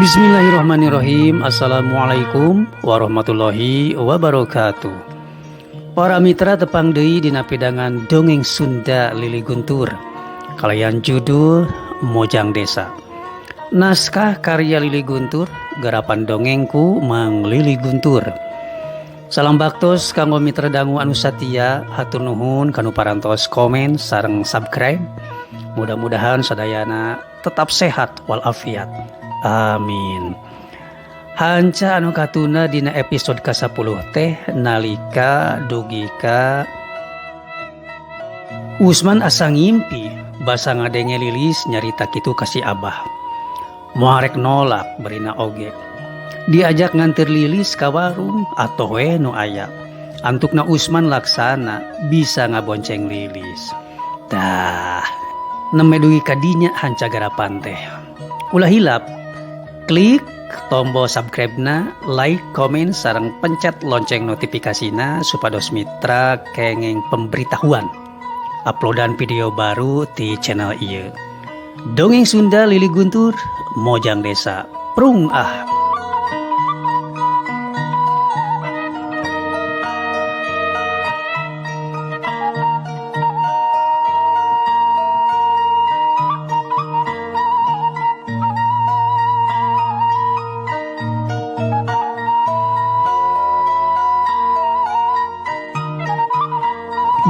Bismillahirrahmanirrahim. Assalamualaikum warahmatullahi wabarakatuh. Para mitra, tepang deui dina pidangan Dongeng Sunda Lili Guntur kalayan judul Mojang Desa. Naskah karya Lili Guntur, garapan dongeng ku Mang Lili Guntur. Salam baktos kanggo mitra dangu anu satia, hatur nuhun kanu parantos komen sareng subscribe. Mudah-mudahan sadayana tetap sehat walafiat. Amin. Hanca anu katuna dina episode ka-10 teh nalika dugi ka Usman asa ngimpi basa ngadenge Lilis nyarita kitu ka si Abah. Moal rek nolak berina oge. Diajak nganter Lilis ka warung atoh we nu aya. Antukna Usman laksana bisa ngabonceng Lilis. Tah, nembe dugi ka dinya hanca garapan teh. Ulah hilap klik tombol subscribe-na, like, komen, sareng pencet lonceng notifikasina supados mitra kenging pemberitahuan uploadan video baru di channel ieu. Dongeng Sunda Lili Guntur, Mojang Desa, Prung ah.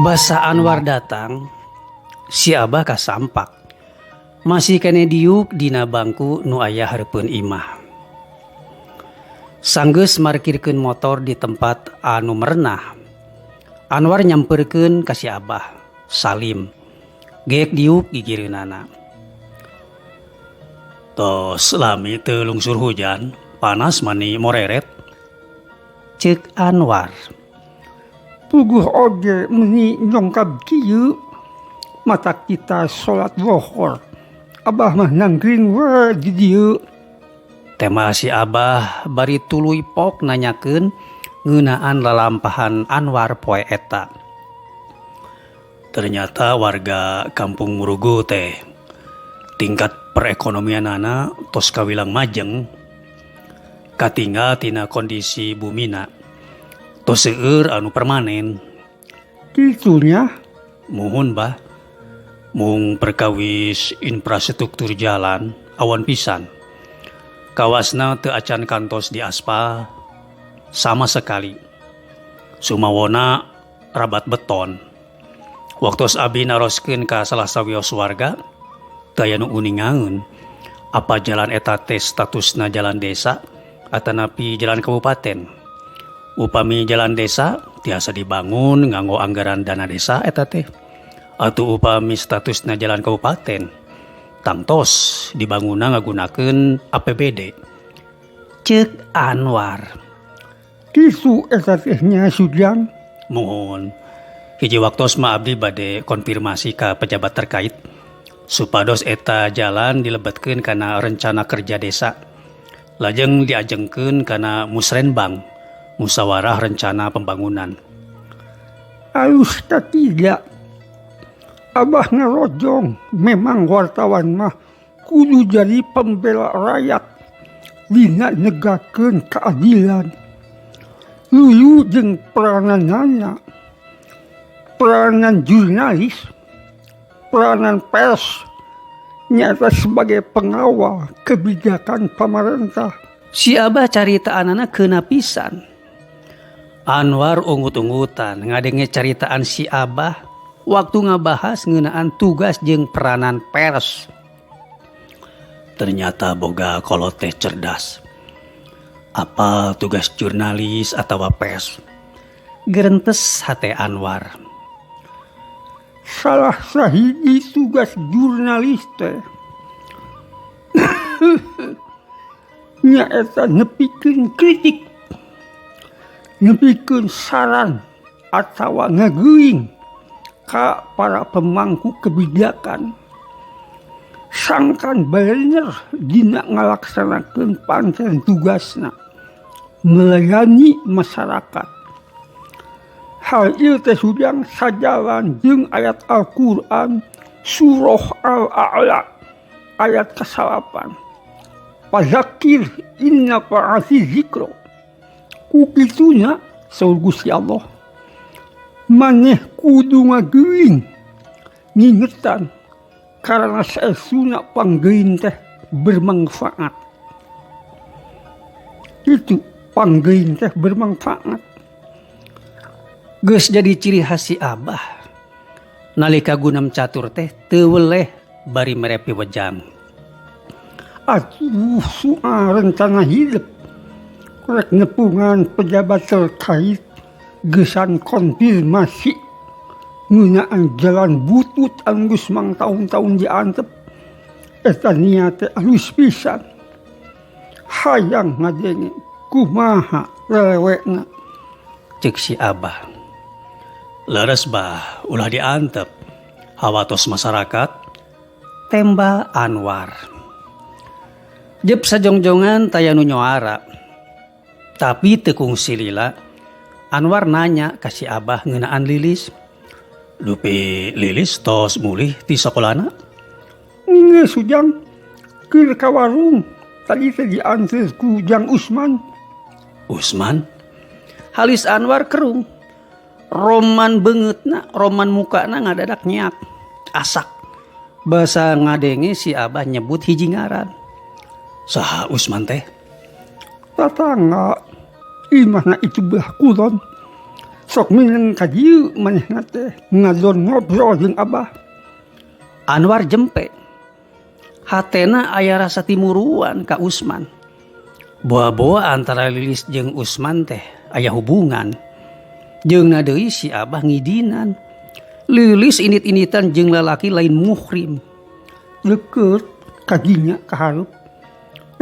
Basa Anwar datang, si Abah kasampak. Masih keneh diuk dina bangku nu aya hareupeun imah. Sanggeus markirkeun motor di tempat anu merenah. Anwar nyamperkeun ka si Abah, salim. Geek diuk gigireunana. Tos lami teu lungsur hujan, panas mani moreret. Ceuk Anwar. Puguh oge meuni nyongkab kieu, matak kita salat lohor. Abah mah nangkring we di dieu. Tema si Abah bari tuluy pok nanyakeun ngeunaan lalampahan Anwar poe eta. Ternyata warga kampung Murugu teh tingkat perekonomianana tos kawilang majeng, katinggal tina kondisi bumina. Tos seueur anu permanen. Kitu nya? Muhun, Bah. Mung perkawis infrastruktur jalan awan pisan. Kawasna teu acan kantos diaspal sama sekali. Sumawona rabat beton. Waktos abi naroskeun ka salah sawios warga, teu aya nu uningaeun apa jalan eta teh statusna jalan desa atanapi jalan kabupaten. Upami jalan desa tiasa dibangun nganggo anggaran dana desa eta teh. Atuh upami statusna jalan kabupaten, tangtos dibangunna ngagunakeun APBD. Ceuk Anwar. Kitu eta teh nya, Sujang? Muhun. Hiji waktos mah abdi bade konfirmasi ka pejabat terkait supados eta jalan dilebetkeun kana rencana kerja desa. Lajeng diajengkeun kana musrenbang, musyawarah rencana pembangunan. Alus katiga. Abah ngarojong, memang wartawan mah kudu jadi pembela rakyat dina negakeun keadilan. Luyu jeung perananana, peranan jurnalis, peranan pers nyata sebagai pengawal kebijakan pemerintah. Si Abah caritaanana keuna pisan. Anwar ungut-ungutan ngadenge caritaan si Abah waktu ngabahas ngeunaan tugas jeung peranan pers. Ternyata boga kolot teh cerdas. Apa tugas jurnalis atawa pers? Gerentes hate Anwar. Salah sahiji tugas jurnalis teh nyaeta nepikeun kritik, nepikeun saran atawa ngageuing ka para pemangku kebijakan sangkan bener dina ngalaksanakeun pancen tugasna melayani masyarakat. Hal ieu teh Sujang sajalan jeung ayat Al-Qur'an surah Al-A'la ayat kasalapan. Fazakir in nafa'ati zikra. Ku kituna saur Gusti Allah maneh kudu ngageuing ngingetan karana saestuna panggeuing teh bermanfaat. Itu panggeuing teh bermanfaat. Geus jadi ciri khas si Abah. Nalika gunam catur teh teu weleh bari mere piwejang. Atuh soal rencana hidup rek nepungan pejabat terkait gesan konfirmasi ngeunaan jalan butut anu geus mangtaun-taun diantep eta niat teh alus pisan. Hayang ngadenge kumaha lelewekna ceuk si Abah. Leres bah ulah diantep hawatos masyarakat tembal Anwar. Jep sajongjongan taya nu nyoara. Tapi teu kungsi lila Anwar nanya ka si Abah ngeunaan Lilis. Dupi Lilis tos mulih ti sakolana? Geus ujang keur ka warung tadi teh dianteur ku Jang Usman. Usman? Halis Anwar kerung. Roman beungeutna, roman mukana ngadadak nyiak, asak. Basa ngadenge si Abah nyebut hiji ngaran. Saha Usman teh? Tatangga imahna itu belah kulon. Sok mineng ka dieu manehna teh ngadon ngobrol jeung Abah. Anwar jempe. Hatena aya rasa timuruan ka Usman. Boa-boa antara Lilis jeung Usman teh aya hubungan. Jeung deui si Abah ngidinan. Lilis init-initan jeung lalaki lain muhrim. Leukeut kadinya ka hareup.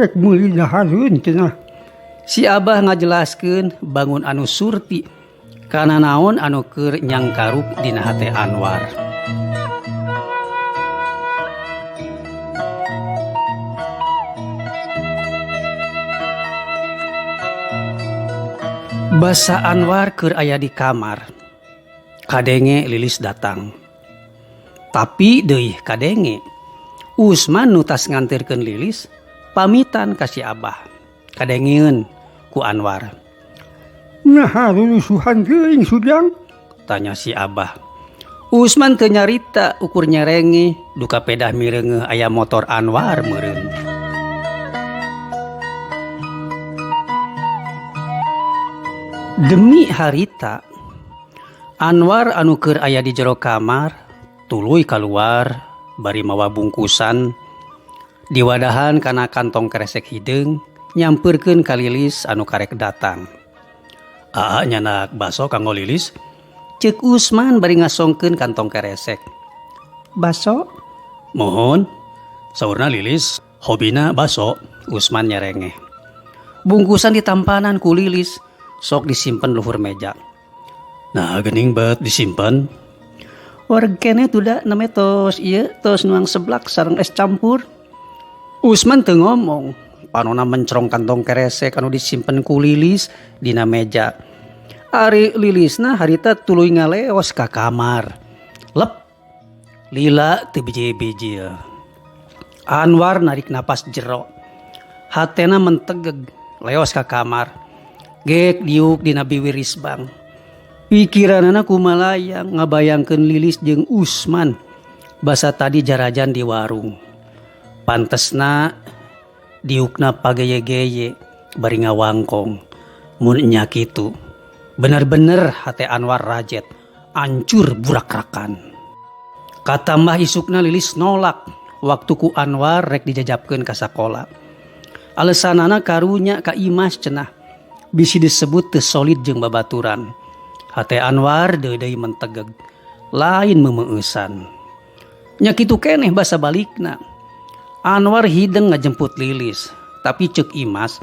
Rek meuli dahareun cenah. Si Abah ngajelaskeun bangun anu surti kana naon anu keur nyangkaruk dina hate Anwar. Basa Anwar keur aya di kamar. Kadenge Lilis datang. Tapi deui kadenge Usman nu tas nganterkeun Lilis pamitan ka si Abah. Kadengeun ku Anwar. Naha rurusuhan teuing Sujang? Tanya si Abah. Usman teu nyarita ukur nyerenge duka pedah mireungeuh aya motor Anwar meureun. Demi harita Anwar anu keur aya di jero kamar tuluy kaluar bari mawa bungkusan diwadahan kana kantong kresek hideung nyampeurkeun ka Lilis anu karek datang. Aa nyanak baso kanggo Lilis? Ceuk Usman bari ngasongkeun kantong keresek. Baso? Mohon. Saurna Lilis hobina baso. Usman nyerengeh. Bungkusan ditampanan ku Lilis sok disimpen luhur meja. Nah gening bet disimpen. Wareg keneh tuda name tos ieu tos nuang seblak sareng es campur. Usman teu ngomong. Panona mencrong kantong keresek anu disimpen ku Lilis dina meja. Ari Lilisna harita tuluy ngaleos ka kamar. Lep lila teu biji-biji. Anwar narik napas jero. Hatena mentegeg leos ka kamar. Gek diuk dina biwir risbang. Pikiranana kumalayang ngabayangkeun Lilis jeung Usman basa tadi jarajan di warung. Pantesna diukna pageye-geye bari ngawangkong. Mun nya kitu bener-bener hate Anwar rajet ancur burakrakan. Katambah isukna Lilis nolak waktu ku Anwar rek dijajabkeun ka sakola. Alesanana karunya ka Imas cenah bisi disebut teu solid jeung babaturan. Hate Anwar deui-deui mentegeg lain meumeueusan. Nya kitu keneh basa balikna. Anwar hideng ngajemput Lilis, tapi ceuk Imas,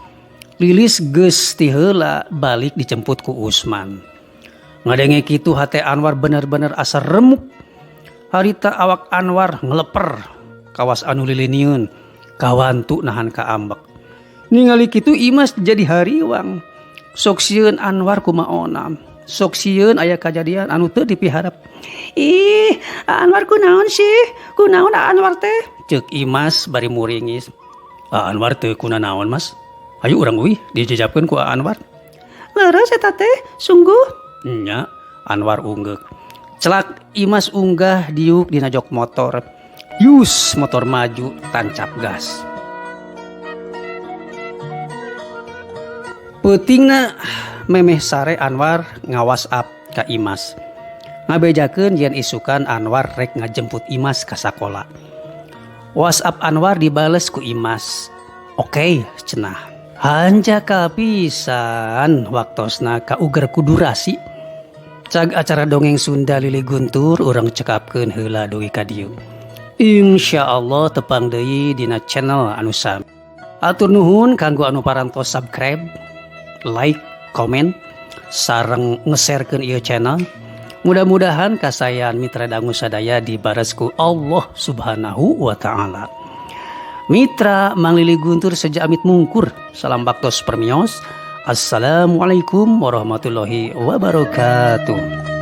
Lilis geus ti heula balik dijemput ku Usman. Ngadenge kitu hate Anwar bener-bener asa remuk. Harita awak Anwar ngeleper kawas anu liliniun, kawantu nahan kaambek. Ningali kitu Imas jadi hariwang. Sok sieun Anwar kumaona. Sok sieun aya kajadian anu teu dipiharep. Ih, Anwar kunaon sih? Kunaon Anwar teh? Ceuk Imas bari muringis. A Anwar teu kunanaon Mas. Hayu urang uih dijejapkeun ku A Anwar. Leres eta teh, sungguh? Nya, Anwar unggeuk. Celak Imas unggah diuk dina jok motor. Yus motor maju tancap gas. Peutingna memeh sare Anwar nga-WhatsApp ka Imas. Ngabejakeun yen isukan Anwar rek ngajemput Imas ka sakola. WhatsApp Anwar dibales ku Imas. Oke, cenah. Hanjakal pisan waktosna kauger ku durasi. Cag acara dongeng Sunda Lili Guntur urang cekapkeun heula dugi ka dieu. Insya Allah tepang deui dina channel anu sami. Atur nuhun kanggo anu parantos subscribe, like, komen, sareng nge-sharekeun ieu channel. Mudah-mudahan kasayan mitra dangu sadaya dibares ku Allah Subhanahu wa taala. Mitra Mang Lili Guntur seja amit mungkur. Salam baktos permios. Assalamualaikum warahmatullahi wabarakatuh.